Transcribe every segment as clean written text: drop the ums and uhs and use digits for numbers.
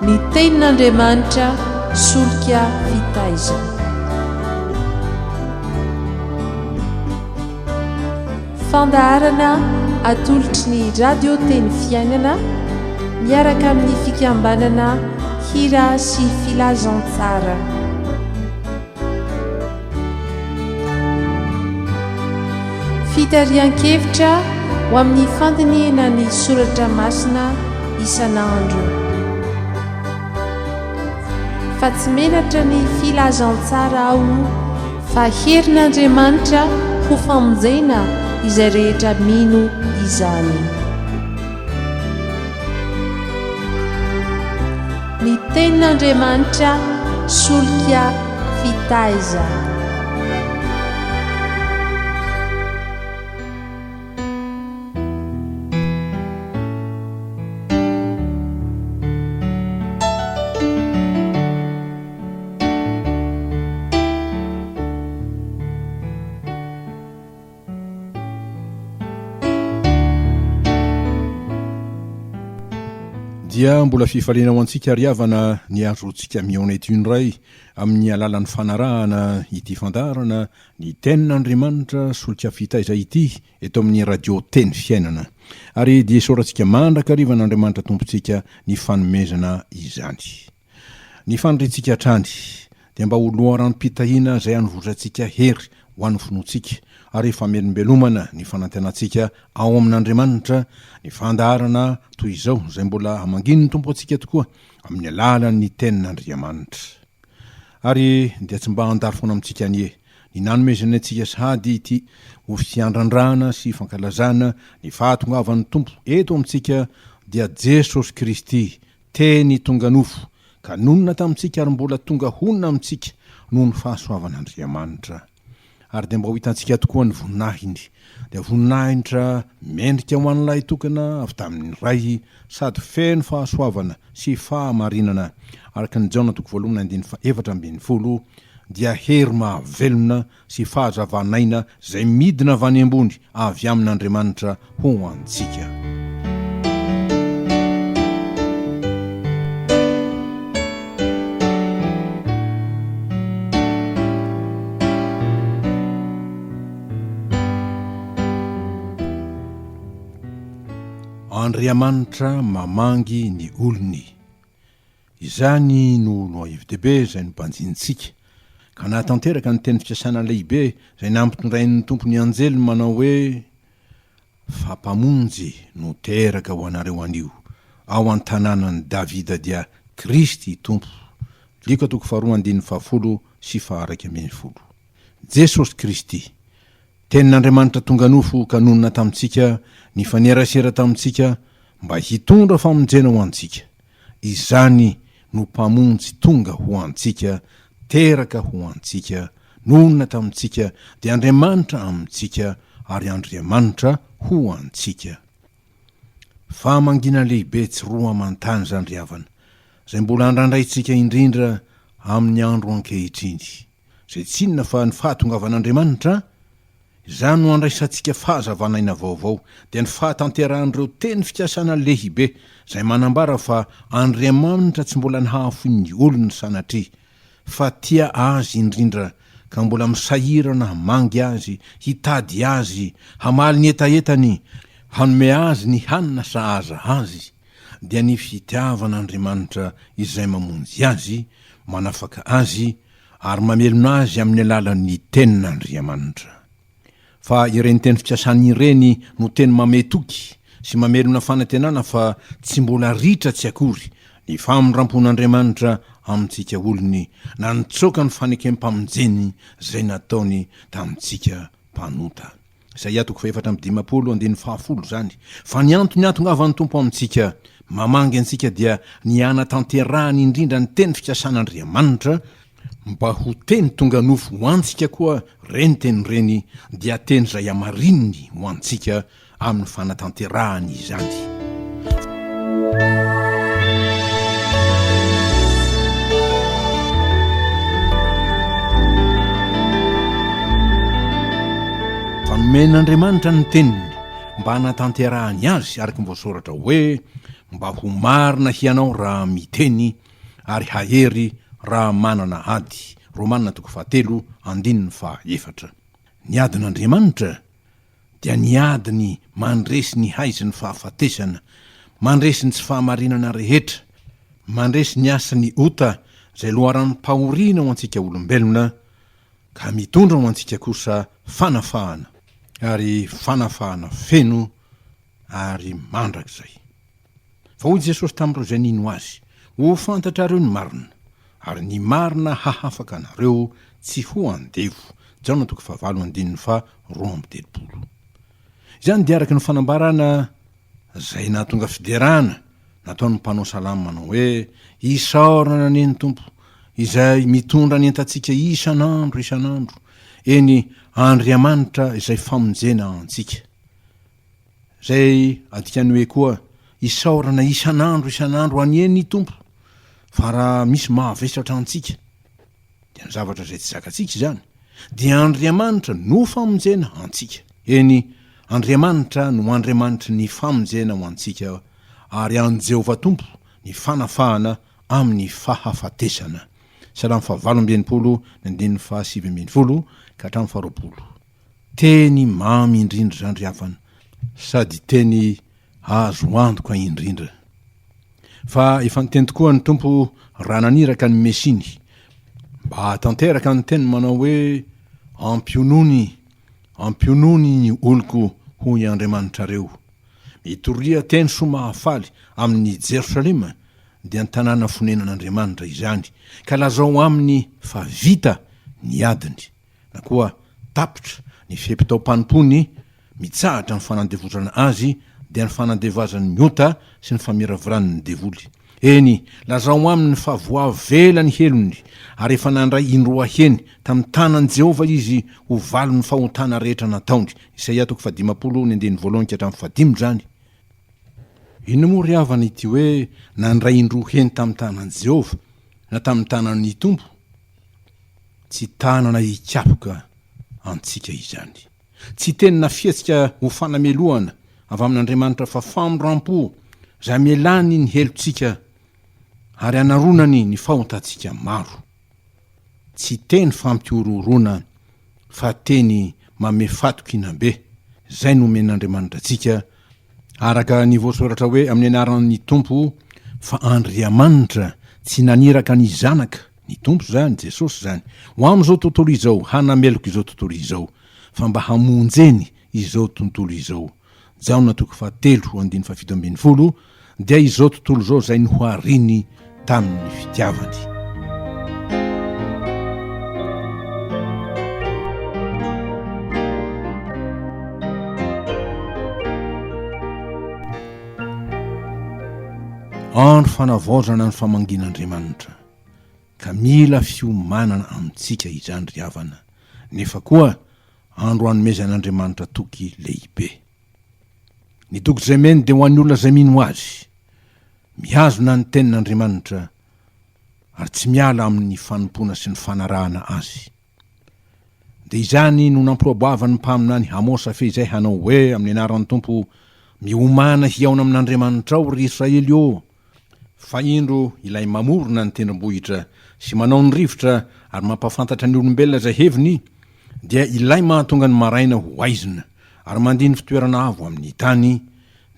Ny Tenin'Andriamanitra solika fitaizana. Fandaharana atolotry ny Radio Teny Fiainana miaraka amin'ny fikambanana Hira sy Filazantsara. Fitarihan-kevitra ho amin'ny fandinihana ny soratra masina isan'andro. Fa tsy menatra ny filazantsara aho fa herin'Andriamanitra ho famonjena izay rehetra mino izany. Ny tenin'Andriamanitra solika fitaizana. Dia mbola fifaliana ho antsika ry havana ny azontsika mihaona eto indray amin'ny alalan'ny fanarahana ity fandaharana ny Tenin'Andriamanitra solika fitaiza ity eto amin'ny Radio Teny Fiainana. Ary dia isaorantsika mandrakariva an'Andriamanitra Tompontsika ny fanomezana izany. Ny faniriantsika hatrany dia mba ho loharanom-pitahiana izay hanovozantsika hery ho an'ny finoantsika ary famelombelomana ny fanantenantsika ao amin'Andriamanitra ny fandaharana toy izao izay mbola hamangian'ny Tompo antsika tokoa amin'ny alalan'ny Tenin'Andriamanitra. Ary dia tsy mba handalo foana amintsika anie ny nanomezany antsika sahady ity ho fiandrandrana sy fankalazana ny fahatongavan'ny Tompo eto amintsika dia Jesosy Kristy Teny tonga nofo, ka nonina tamintsika ary mbola tonga honina amintsika noho ny fahasoavan'Andriamanitra. Ary dia mba ho hitantsika tokoa ny voninahiny, dia voninahitra mendrika ho an'ilay tokana avy tamin'ny Ray sady feno fahasoavana sy fahamarinana, araka ny Jaona toko voalohany andininy faha-14, dia hery mahavelona sy fahazavan'aina izay midina avy any ambony avy amin'Andriamanitra ho antsika. Andriamanitra mamangy ny olony. Izany no lohahevi-dehibe izay nobanjinintsika, ka nahatanteraka ny teny fikasana lehibe izay nampitondrain'ny Tompo ny anjeliny manao hoe, Fa Mpamonjy no teraka ho anareo anio, ao an-tanànan'i Davida dia Kristy Tompo. Lioka toko faharoa andininy fahafolo sy faha-iraika ambinifolo. Jesosy Kristy, Tenin'Andriamanitra tonga nofo ka nonina tamintsika, nifanerasera tamintsika mba hitondra famonjena ho antsika. Izany no Mpamonjy tonga ho antsika, teraka ho antsika, nonina tamintsika, dia Andriamanitra amintsika ary Andriamanitra ho antsika. Fahamangiana lehibe tsy roa aman-tany izany ry havana, izay mbola andrandraintsika indrindra amin'ny andro ankehitriny. Izay tsy inona fa ny fahatongavan'Andriamanitra, izany no andraisantsika fahazavan'aina vaovao, dia ny fahatanterahan'ireo teny fikasana lehibe izay manambara fa Andriamanitra tsy mbola nahafoy ny olony sanatria, fa tia azy indrindra ka mbola misahirana hamangy azy, hitady azy, hamaly ny hetahetany, hanome azy ny hanina sahaza azy, dia ny fitiavan'Andriamanitra izay mamonjy azy, manafaka azy, ary mamelona azy amin'ny alalan'ny Tenin'Andriamanitra. Fa ireny teny fikasana ireny no teny mamehy toky sy mamelona fanantenana fa tsy mbola ritra tsy akory ny famindram-pon'Andriamanitra amintsika olony na nitsoaka ny fanekem-pamonjeny izay nataony tamintsika mpanota. Isaia toko faha-54 andininy fahafolo izany. Fa ny antony ahatongavan'ny Tompo amintsika, mamangy antsika dia ny hanatanterahany indrindra ny teny fikasan'Andriamanitra, mba ho teny tonga nofo ho antsika koa ireny teny ireny dia teny izay hamarininy ho antsika amin'ny fanatanterahany izany. Fa nomen'Andriamanitra ny teniny mba hanatanterahany azy araka ny voasoratra hoe. Mba ho marina hianao raha miteny, ary hahery raha manana ady. Romana toko fahatelo, andininy fahaefatra. Ny adin'Andriamanitra dia ny adiny mandresy ny haizin'ny fahafatesana, mandresy ny tsy fahamarinana rehetra, mandresy ny asan'ny ota izay loharanom-pahoriana ho antsika olombelona, ka mitondra ho antsika kosa fanafahana, ary fanafahana feno ary mandrakizay. Fa hoy Jesosy tamin'ireo izay nino Azy, Ho fantatrareo ny marina, ary ny marina hahafaka anareo tsy ho andevo. Jaona toko fahavalo andininy faha 32. Izany dia araka ny fanambarana izay nahatonga fiderana nataon'ny mpanao salamo manao hoe, Isaorana anie ny Tompo, izay mitondra ny entantsika isan'andro isan'andro, eny, Andriamanitra izay famonjena antsika. Izay adikany hoe koa isaorana isan'andro isan'andro anie ny Tompo fa raha misy mahavesatra antsika dia ny zavatra izay tsy zakantsika izany dia Andriamanitra no famonjena antsika. Eny, Andriamanitra no Andriamanitry ny famonjena ho antsika ary an'i Jehovah Tompo ny fanafahana amin'ny fahafatesana. Salamo fahavalo amby 60 ny andininy faha 19 ka hatramin'ny faha 20. Teny mamy indrindra izany ry havana, sady teny azo antoka indrindra. Fa efa niteny tokoa ny Tompo raha naniraka ny Mesiany mba hahatanteraka ny teniny manao hoe, Ampionony, ampionony ny oloko, hoy Andriamanitrareo. Mitoria teny soa mahafaly amin'i Jerosalema, dia ny tanàna fonenan'Andriamanitra izany, ka lazao aminy fa vita ny adiny. na koa tapitra ny fe-potoam-panompoany, mitsahatra ny fanandevozana azy, dia ny fanandevazany ny ota sy ny famiravirany ny devoly. Eny, lazao aminy fa voavela ny helony, ary efa nandray indroa heny tamin'ny tanan'i Jehovah izy ho valin'ny fahotana rehetra nataony. Isaia toko fahadimampolo ny andininy voalohany ka hatramin'ny fahadimy izany. Inona moa ry havana ity hoe nandray indroa heny tamin'ny tanan'i Jehovah na tamin'ny tanan'ny Tompo? Tsy tanana hikapoka antsika izany. Tsy teny na fihetsika ho fanamelohana avy amin'Andriamanitra fa famindram-po izay amelany ny helotsika ary anaronany ny fahotantsika maro. Tsy teny fampihorohoroana fa teny mamehy fatokiana be izay nomen'Andriamanitra antsika Araka ny voasoratra hoe amin'ny anaran'ny Tompo fa Andriamanitra tsy naniraka ny Zanaka, ny Tompo izany, Jesosy izany, ho amin'izao tontolo izao hanameloka izao tontolo izao, fa mba hamonjeny izao tontolo izao. Jaona toko fahatelo andininy fahafito ambin'ny folo dia izao tontolo izao izay nohariny tamin'ny fitiavany. Andro fanavaozana ny famangian'Andriamanitra, ka mila fiomanana amintsika izany ry havana, nefa koa andro hanomezan'Andriamanitra toky lehibe. Ny toky izay omeny dia ho an'ny olona izay mino Azy, mihazona ny tenin'Andriamanitra ary tsy miala amin'ny fanompoana sy ny fanarahana Azy. Dia izany no nampiroaboavan'ny mpaminany Hamosa fehizay hanao hoe amin'ny anaran'ny Tompo, Miomàna hihaona amin'Andriamanitrao, ry Israely ô! Fa indro ilay mamorona ny tendrombohitra sy manao ny rivotra ary mampahafantatra ny olombelona izay heviny, dia ilay mahatonga ny maraina ho haizina ary mandia ny fitoerana avo amin'ny tany,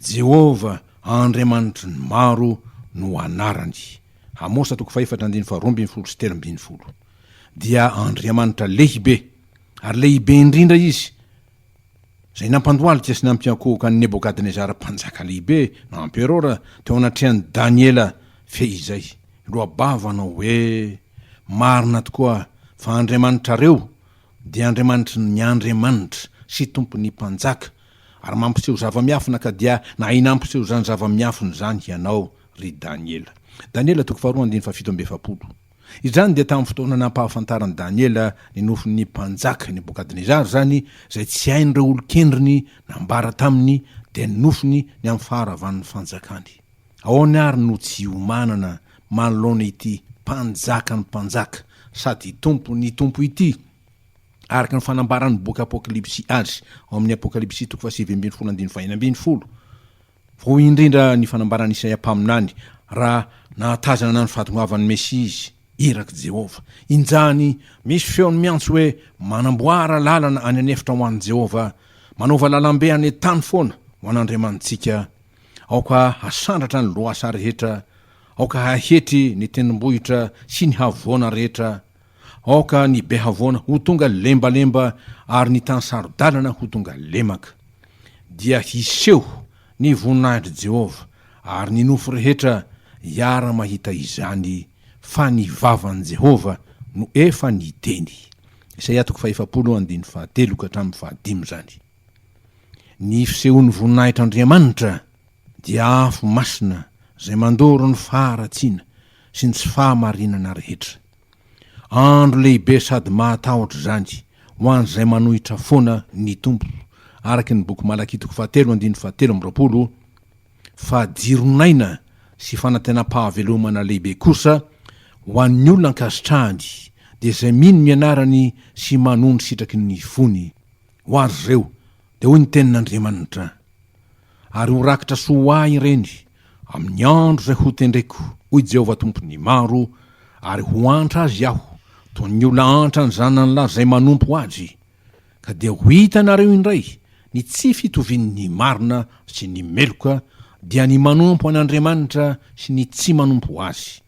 Jehovah Andriamanitry ny maro no anarany. Amosa toko fahefatra andininy faharoa ambin'ny folo sy 13. Dia Andriamanitra lehibe, ary lehibe indrindra Izy, izay nampandohalika sy nampiankohoka an'i Nebokadnezara mpanjaka lehibe na emperora teo anatrehan'i Daniela fehizay, loa-bava hanao hoe, Marina tokoa fa Andriamanitrareo dia Andriamanitry ny andriamanitra sy Tompon'ny mpanjaka, ary mampiseho zava-miafina ka dia nahay nampiseho izany zava-miafina izany hianao, ry Daniela. Daniela toko faharoa andininy fahafito amby efapolo. Izany dia tamin'ny fotoana nampahafantaran'i Daniela ny nofin'ny mpanjaka Nebokadnezara izany, izay tsy hain'ireo olon-kendriny nambara taminy, dia ny nofiny ny amin'ny faharavan'ny fanjakany. Ahoana àry no tsy hiomanana manoloana ity Mpanjakan'ny mpanjaka sady Tompon'ny tompo ity, araka ny fanambaran'ny boky Apokalypsy azy ao amin'ny Apokalypsy toko fahasivy ambin'ny folo andininy fahenina ambin'ny folo? Fa hoy indrindra ny fanambaran'i Isaia mpaminany raha nahatazana ny fahatongavan'ny Mesia izy, Irak'i Jehovah. Injany misy feony miantso hoe, Manamboara lalana any an'efitra ho an'i Jehovah, manaova lalambe any an-tany foana ho an'Andriamanitsika. Aoka hasandratra ny lohasaha rehetra, aoka hahetry ny tendrombohitra sy ny havoana rehetra, aoka ny be havoana ho tonga lembalemba ary ny tany saro-dalana ho tonga lemaka. Dia hiseho ny voninahitr'i Jehovah, ary ny nofo rehetra hiara-mahita izany, fa ny vavan'i Jehovah no efa niteny. Isaia toko fahefapolo andininy fahatelo ka hatramin'ny fahadimy izany. Ny fisehoan'ny voninahitr'Andriamanitra dia afo masina izay mandoro ny faharatsiana sy ny tsy fahamarinana rehetra. Andro lehibe sady mahatahotra izany ho an'izay manohitra foana ny Tompo, araka ny boky Malakia toko fahatelo andininy fahatelo amby 20, fa jiron'aina sy fanantenam-pahavelomana lehibe kosa ho an'ny olona ankasitrahany, dia izay mino ny anarany sy manoa ny sitraky ny fony. Ho azy ireo, dia hoy ny tenin'Andriamanitra, Ary ho rakitra soa ho ahy ireny amin'ny andro izay hotendreko, hoy Jehovah Tompon'ny maro, ary ho antra azy aho, toy ny olona antra ny zanany lahy izay manompo azy. Ka dia ho hitanareo indray ny tsy fitovian'ny marina sy ny meloka, dia ny manompo an'Andriamanitra sy ny tsy manompo azy.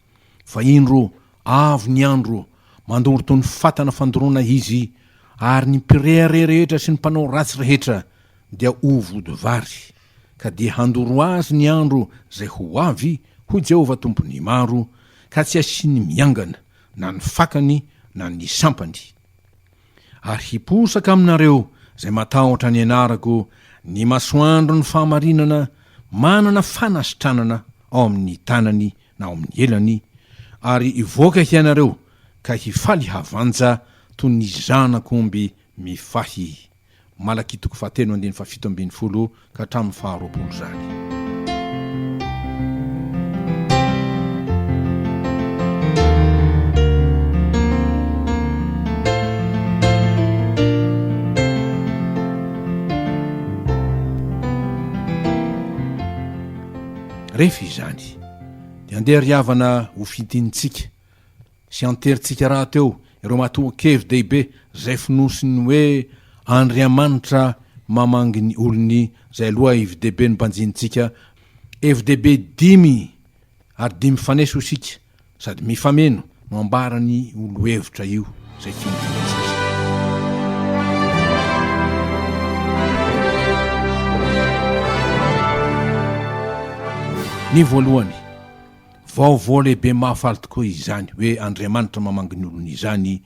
Fa indro, avy ny andro, mandoro toy ny fatana fandoroana izy, ary ny mpirehareha rehetra sy ny mpanao ratsy rehetra dia ho vodivary, ka dia handoro azy ny andro izay ho avy, hoy Jehovah Tompon'ny maro, ka tsy hasiany miangana, na ny fakany na ny sampany. Ary hiposaka aminareo izay matahotra ny anarako ny masoandron'ny fahamarinana manana fanasitranana ao amin'ny tanany na ao amin'ny elany, ary hivoaka hianareo ka hifaly havanja toy ny zanak'omby mifahy. Malakia toko fahatelo andininy faha-17 ka hatramin'ny faha-20 izany. Rehefa izany dia andeha ry havana ho fintinintsika sy anterintsika rahateo ireo matoan-kevi-dehibe izay fonosin'ny hoe Andriamanitra mamangy ny olony izay lohahevi-dehibe nobanjinintsika, hevi-dehibe dimy ary dimy mifanesy hoy isika sady mifameno no ambaran'io lohevitra io izay fintinintsika. Ny voalohany. Vaovao lehibe mahafaly tokoa izany hoe Andriamanitra mamangy ny olony izany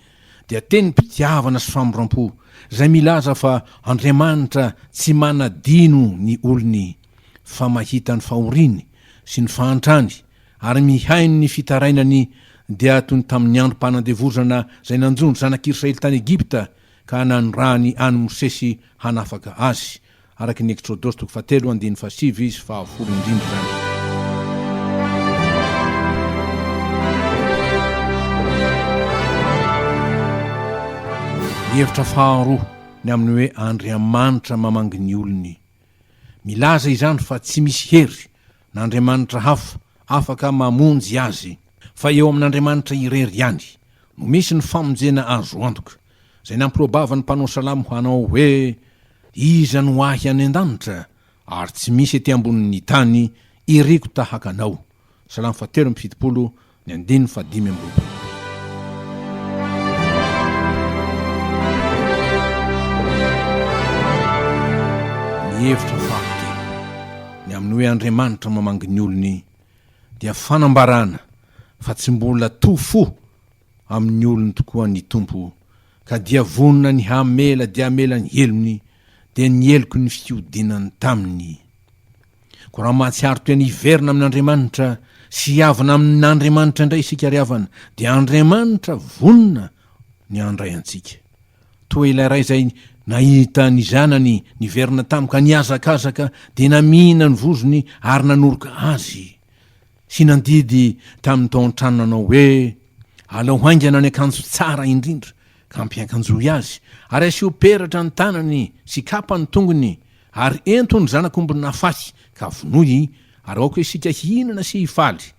dia tenim-pitiavana sy famindram-po izay milaza fa Andriamanitra tsy manadino ny olony fa mahita ny fahoriany sy ny fahantrany ary mihaino ny fitarainany dia toy ny tamin'ny androm-panandevozana izay nanjo ny zanak'Israely tany Egypta ka nanirahany an'i Mosesy hanafaka azy araka ny Eksodosy toko fahatelo andininy fahasivy sy fahafolo indrindra izany. Ny hevitra faharoa ny amin'ny hoe Andriamanitra mamangy ny olony. Milaza izany fa tsy misy hery na Andriamanitra hafa afaka mamonjy azy, fa eo amin'Andriamanitra irery ihany no misy ny famonjena azo antoka, izay nampiloa-bava ny mpanao salamo hanao hoe, Iza no ahy any an-danitra, ary tsy misy ety ambonin'ny tany iriko tahaka anao. Salamo fahatelo amby 70, ny andininy faha-25. Ny hevitra fahatelo, ny amin'ny hoe Andriamanitra mamangy ny olony, dia fanambarana fa tsy mbola to fo amin'ny olony tokoa ny Tompo, ka dia vonona ny hamela dia hamela ny helony, dia ny heloky ny fiodinany taminy. Koa raha mahatsiaro tena hiverina amin'Andriamanitra sy hihavana amin'Andriamanitra indray isika ry havana, dia Andriamanitra vonona ny handray antsika. Toa ilay ray izay nahita ny zanany niverina taminy ka nihazakazaka dia namihina ny vozony ary nanoroka azy. Sy nandidy tamin'ny tao an-trano nanao hoe, Alao haingana ny akanjo tsara indrindra, ka ampiakanjoy azy, ary asio peratra ny tanany sy kapa ny tongony. Ary ento ny zanak'omby nafahy, ka vonoy, ary aoka isika hihinana sy hifaly.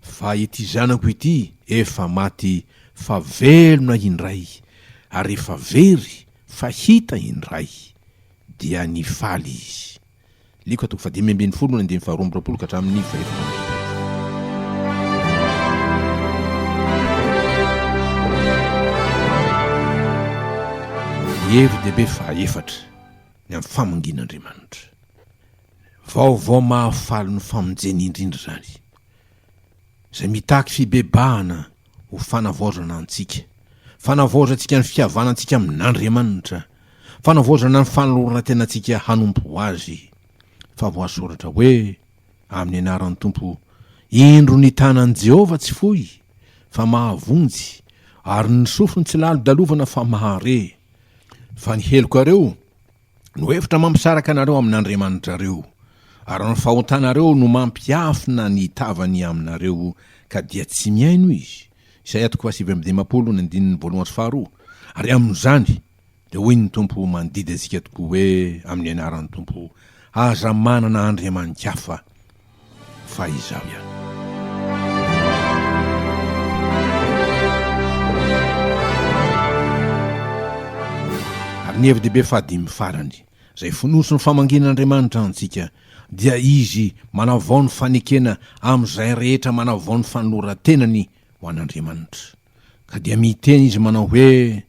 Fa ity zanako ity efa maty fa velona indray, ary efa very fa hita indray. Dia nifaly izy. Lioka toko fahadimy ambin'ny folo ny andininy faharoa amby roapolo ka hatramin'ny fahefatra amby roapolo. Ny hevi-dehibe fahaefatra ny amin'ny famangian'Andriamanitra. Vaovao mahafaly ny famonjena indrindra izany, izay mitaky fibebahana ho fanavaozana antsika, fanavaozantsika ny fihavanantsika amin'Andriamanitra, fanavaozana ny fanoloran-tenantsika hanompo Azy. Fa voasoratra hoe, Amin'ny anaran'ny Tompo, indro ny tanan'i Jehovah tsy fohy, fa mahavonjy, ary ny sofiny tsy lalodalovana fa mahare. Fa ny helokareo no efitra mampisaraka anareo amin'Andriamanitrareo, ary ny fahotanareo no mampiafina ny tavany aminareo, ka dia tsy mihaino Izy. Isaia toko faha-59 ny andininy voalohany sy faharoa. Ary amin'izany, dia hoy ny Tompo mandidy antsika tokoa hoe, amin'ny anaran'ny Tompo, Aza manana andriamani-kafa fa Izaho ihany. Ary ny hevi-dehibe fahadimy farany, izay fonosin'ny famangian'Andriamanitra antsika, dia Izy manavao ny fanekena amin'izay rehetra manavao ny fanoloran-tenany ho an'Andriamanitra. Ka dia miteny Izy manao hoe,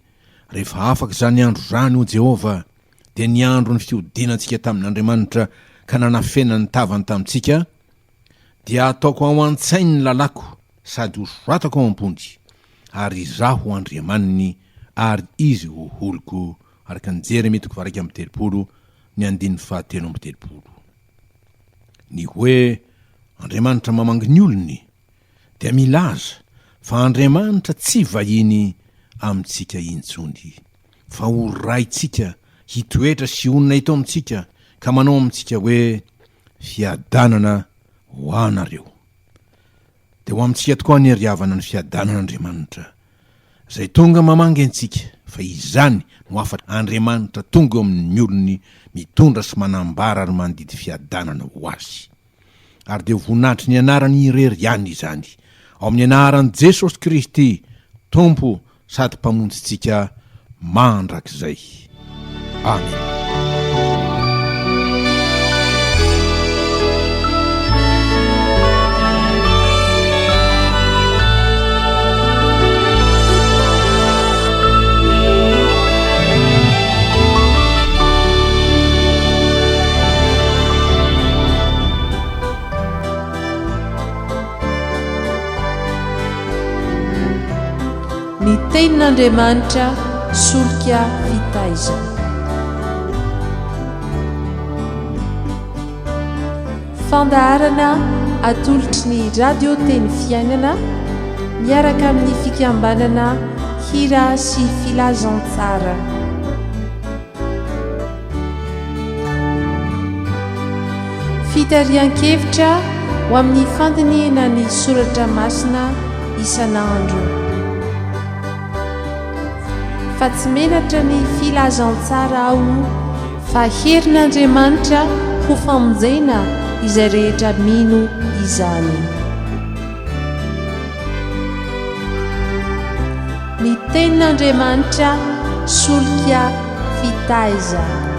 Rehefa afaka izany andro izany, hoy Jehovah, dia ny andron'ny fihodinantsika tamin'Andriamanitra ka nanafenany ny tavany tamintsika, dia hataoko ao an-tsainy ny lalàko sady hosoratako ao am-pony, ary Izaho ho Andriamaniny ary izy ho oloko, araka ny Jeremia toko faha-31 ny andininy fahatelo amby telopolo. Ny hoe Andriamanitra mamangy ny olony dia milaza fa Andriamanitra tsy vahiny amintsika intsony, fa ho Raintsika hitoetra sy honina eto amintsika ka manao amintsika hoe, Fiadanana ho anareo. Dia ho amintsika tokoa anie ry havana ny fiadanan'Andriamanitra, izay tonga mamangy antsika, fa izany no hafatr' Andriamanitra tonga eo amin'ny olony mitondra sy manambara ary mandidy fiadanana ho azy. Ary dia ho voninahitry ny anarany irery ihany izany, ao amin'ny anaran'i Jesosy Kristy, Tompo sady Mpamonjintsika mandrakizay. Amena. Ny Tenin'Andriamanitra solika fitaizana. Fandaharana atolotry ny Radio Teny Fiainana miaraka amin'ny fikambanana Hira sy Filazantsara. Fitarihan-kevitra ho amin'ny fandinihana ny soratra masina isan'andro. Fa tsy menatra ny filazantsara aho fa herin'Andriamanitra ho famonjena izay rehetra mino izany. Ny tenin'Andriamanitra solika fitaizana.